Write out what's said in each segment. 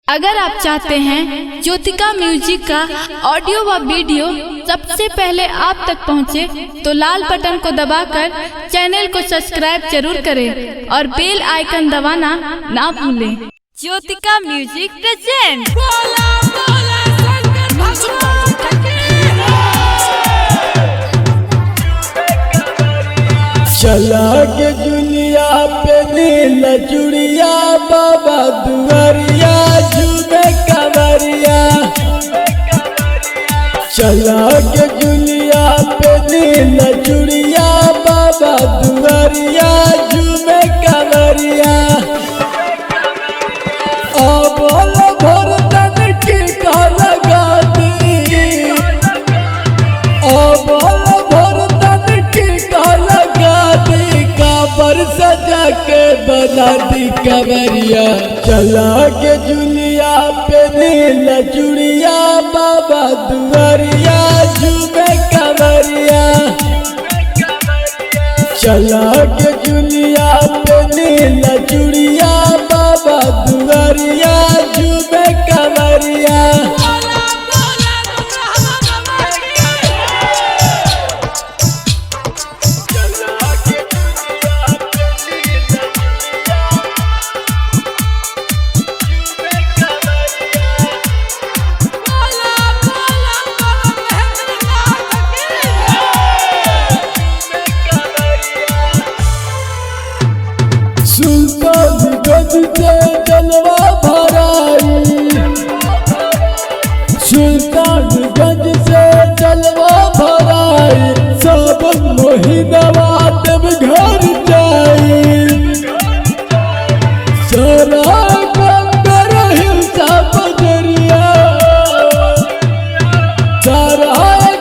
अगर आप चाहते हैं ज्योतिका म्यूजिक का ऑडियो व वीडियो सबसे पहले आप तक पहुंचे, तो लाल बटन को दबाकर चैनल को सब्सक्राइब जरूर करें और बेल आइकन दबाना ना भूलें। Jyotika music present. बोला बोला शंकर भगवान की। चला के जुलिया पे नील चुड़िया बाबा दुआरिया झूमे कमरिया। चला के जुलिया पे नील चुड़िया बाबा दुआरिया झूमे कमरिया। आ बोल भर तन की का लगा दी, अबल भरतन की लगा दी, काबर सजा के बना दी कवरिया। चला के जुलिया पे नील चुड़िया बाबा दुआरिया झूमे कवरिया। चला के जुलिया पे नील चुड़िया बाबा दुआरिया झूमे कवरिया। बोला बोला भगवान की। बोला बोला बाबा महेंद्रनाथ की। सुल्तानगंज से जलवा भराई, सुल्तानगंज से जलवा भराई, सब मोहिनवा देव घर जाई। सारा कंकर हिलसा बजरिया, सारा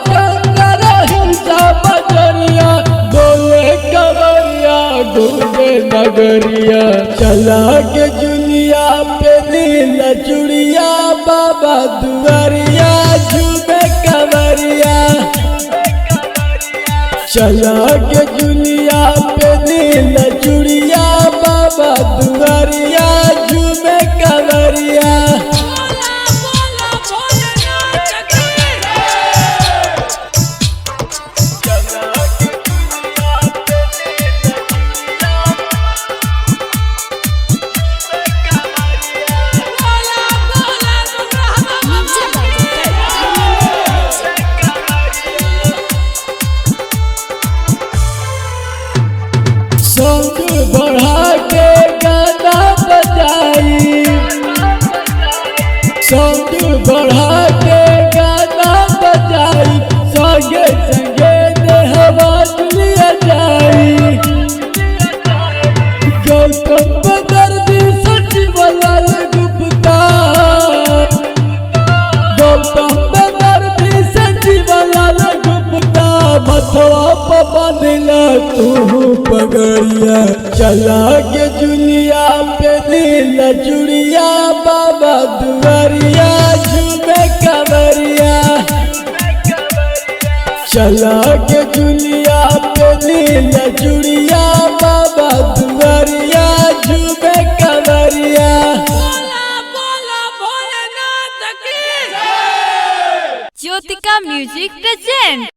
कंकर हिलसा बजरिया, बोले कवरिया गोरे नगरिया। चला के जुलिया पे नील चुड़िया बाबा दुआरिया झूमे कवरिया। चला के जुलिया पे नील चुड़िया बाबा दुआरिया झूमे कवरिया। बोला बोला भोलेनाथ की। बोला बोला भगवान की। संग बढ़ा के गाना बजाई, संग बढ़ा के गाना बजाई, संगे संगे देहवा जुलिया जाई। गौतम बदर्दी सचिवलाल गुप्ता, गौतम बदर्दी सचिवलाल गुप्ता, मथवा पबनला तू पगड़िया। चला के जुलिया पे नील चुड़िया बाबा दुआरिया झूमे कवरिया। चला के जुलिया पे नील चुड़िया बाबा दुआरिया झूमे कवरिया। बोला बोला भोलेनाथ की। Jyotika music present.